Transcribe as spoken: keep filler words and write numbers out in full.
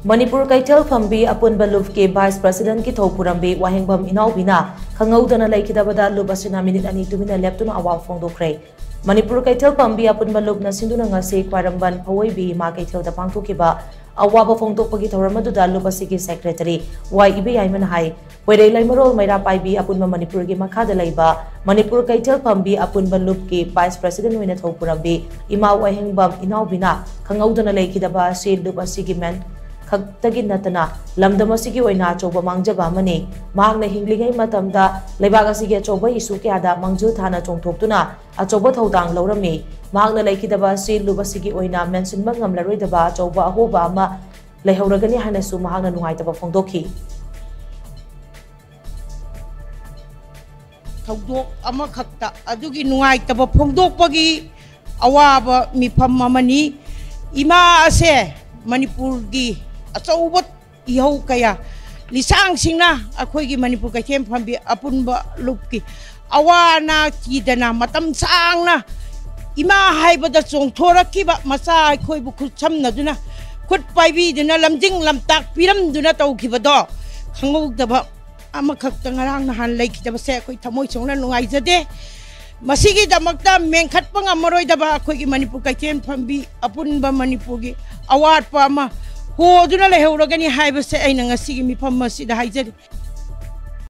ꯃꯅꯤꯄꯨꯔ ꯀꯩꯊꯦꯜ ꯐꯝꯕꯤ ꯑꯄꯨꯟꯕ ꯂꯨꯞꯀꯤ ꯚꯥꯏꯁ ꯄ꯭ꯔꯁꯤꯗꯦꯟꯠꯀꯤ ꯊꯧꯄꯨꯔꯝꯕꯤ ꯋꯥꯍꯦꯡꯕꯝ ꯏꯅꯥꯎꯕꯤꯅ ꯈꯪꯍꯧꯗꯅ ꯂꯩꯈꯤꯗꯕꯗ ꯂꯨꯞ ꯑꯁꯤꯅ ꯃꯤꯅꯤꯠ ꯑꯅꯤ ꯇꯨꯃꯤꯟꯅ ꯂꯦꯞꯇꯨꯅ ꯑꯋꯥꯕ ꯐꯣꯡꯗꯣꯛꯈ꯭ꯔꯦ꯫ ꯃꯅꯤꯄꯨꯔ ꯀꯩꯊꯦꯜ ꯐꯝꯕꯤ ꯑꯄꯨꯟꯕ ꯂꯨꯞꯅ ꯁꯤꯟꯗꯨꯅ ꯉꯁꯤ ꯈ꯭ꯋꯥꯏꯔꯝꯕꯟ ꯐꯧꯋꯩꯕꯤ ꯏꯃꯥ ꯀꯩꯊꯦꯜꯗ ꯄꯥꯡꯊꯣꯛꯈꯤꯕ ꯑꯋꯥꯕ ꯐꯣꯡꯗꯣꯛꯄꯒꯤ ꯊꯧꯔꯝ ꯑꯗꯨꯗ ꯂꯨꯞ ꯑꯁꯤꯒꯤ ꯁꯦꯀ꯭ꯔꯦꯇꯔꯤ ꯋꯥꯏ ꯏꯕꯦꯌꯥꯏꯃꯅ ꯍꯥꯏ, ꯀꯣꯏꯔꯩ ꯂꯩꯃꯔꯣꯜ ꯃꯩꯔꯥ ꯄꯥꯏꯕꯤ ꯑꯄꯨꯟꯕ ꯃꯅꯤꯄꯨꯔꯒꯤ ꯃꯈꯥꯗ ꯂꯩꯕ ꯃꯅꯤꯄꯨꯔ ꯀꯩꯊꯦꯜ ꯐꯝꯕꯤ ꯑꯄꯨꯟꯕ ꯂꯨꯞꯀꯤ ꯚꯥꯏꯁ ꯄ꯭ꯔꯁꯤꯗꯦꯟꯠ ꯑꯣꯏꯅ ꯊꯧꯄꯨꯔꯝꯕꯤ ꯏꯃꯥ ꯋꯥꯍꯦꯡꯕꯝ ꯏꯅꯥꯎꯕꯤꯅ ꯈꯪꯍꯧꯗꯅ ꯂꯩꯈꯤꯗꯕ ꯑꯁꯤ ꯂꯨꯞ ꯑꯁꯤꯒꯤ ꯃꯦꯟ ꯈꯛꯇꯒꯤ ꯅꯠꯇꯅ ꯂꯝꯗꯝ ꯑꯁꯤꯒꯤ ꯑꯣꯏꯅ ꯑꯆꯧꯕ ꯃꯥꯡꯖꯕ ꯑꯃꯅꯤ꯫ ꯃꯍꯥꯛꯅ ꯍꯤꯡꯂꯤꯉꯩ ꯃꯇꯝꯗ ꯂꯩꯕꯥꯛ ꯑꯁꯤꯒꯤ ꯑꯆꯧꯕ ꯏꯁꯨ ꯀꯌꯥꯗ ꯃꯥꯡꯖꯤꯜ ꯊꯥꯅ ꯆꯣꯡꯊꯣꯛꯇꯨꯅ ꯑꯆꯧꯕ ꯊꯧꯗꯥꯡ ꯂꯧꯔꯝꯃꯤ꯫ ꯃꯍꯥꯛꯅ ꯂꯩꯈꯤꯗꯕ ꯑꯁꯤ ꯂꯨꯞ ꯑꯁꯤꯒꯤ ꯑꯣꯏꯅ ꯃꯦꯟꯁꯤꯟꯕ ꯉꯝꯂꯔꯣꯏꯗꯕ ꯑꯆꯧꯕ ꯑꯍꯣꯕ ꯑꯃ ꯂꯩꯍꯧꯔꯒꯅꯤ ꯍꯥꯏꯅꯁꯨ ꯃꯍꯥꯛꯅ ꯅꯨꯡꯉꯥꯏꯇꯕ ꯐꯣꯡꯗꯣꯛꯈꯤ꯫ ꯊꯧꯗꯣꯛ ꯑꯃꯈꯛꯇ ꯑꯗꯨꯒꯤ ꯅꯨꯡꯉꯥꯏꯇꯕ ꯐꯣꯡꯗꯣꯛꯄꯒꯤ ꯑꯋꯥꯕ ꯃꯤꯐꯝ ꯑꯃꯅꯤ꯫ ꯏꯃꯥ ꯑꯁꯦ ꯃꯅꯤꯄꯨꯔꯒꯤ ꯑꯆꯧꯕ ꯏꯍꯧ ꯀꯌꯥ ꯂꯤꯁꯥꯡꯁꯤꯡꯅ ꯑꯩꯈꯣꯏꯒꯤ ꯃꯅꯤꯄꯨꯔ ꯀꯩꯊꯦꯜ ꯐꯝꯕꯤ ꯑꯄꯨꯟꯕ ꯂꯨꯞꯀꯤ ꯑꯋꯥ ꯑꯅꯥ ꯀꯤꯗꯅ ꯃꯇꯝ ꯁꯥꯡꯅ ꯏꯃꯥ ꯍꯥꯏꯕꯗ ꯆꯣꯡꯊꯣꯔꯛꯈꯤꯕ ꯃꯆꯥ ꯑꯩꯈꯣꯏꯕꯨ ꯈꯨꯠꯁꯝꯅꯗꯨꯅ, ꯈꯨꯠ ꯄꯥꯏꯕꯤꯗꯨꯅ, ꯂꯝꯖꯤꯡ ꯂꯝꯇꯥꯛ ꯄꯤꯔꯝꯗꯨꯅ ꯇꯧꯈꯤꯕꯗꯣ ꯈꯪꯍꯧꯗꯕ ꯑꯃꯈꯛꯇ ꯉꯔꯥꯡ ꯅꯍꯥꯟ ꯂꯩꯈꯤꯗꯕꯁꯦ ꯑꯩꯈꯣꯏ ꯊꯃꯣꯏ ꯁꯣꯛꯅ ꯅꯨꯡꯉꯥꯏꯖꯗꯦ꯫ ꯃꯁꯤꯒꯤꯗꯃꯛꯇ ꯃꯦꯟꯈꯠꯄ ꯉꯝꯃꯔꯣꯏꯗꯕ ꯑꯩꯈꯣꯏꯒꯤ ꯃꯅꯤꯄꯨꯔ ꯀꯩꯊꯦꯜ ꯐꯝꯕꯤ ꯑꯄꯨꯟꯕ ꯃꯅꯤꯄꯨꯔꯒꯤ ꯑꯋꯥꯠꯄ ꯑꯃ ꯍꯣꯗꯨꯅ ꯂꯩꯍꯧꯔꯒꯅꯤ ꯍꯥꯏꯕꯁꯦ ꯑꯩꯅ ꯉꯁꯤꯒꯤ ꯃꯤꯐꯝ ꯑꯁꯤꯗ ꯍꯥꯏꯖꯔꯤ꯫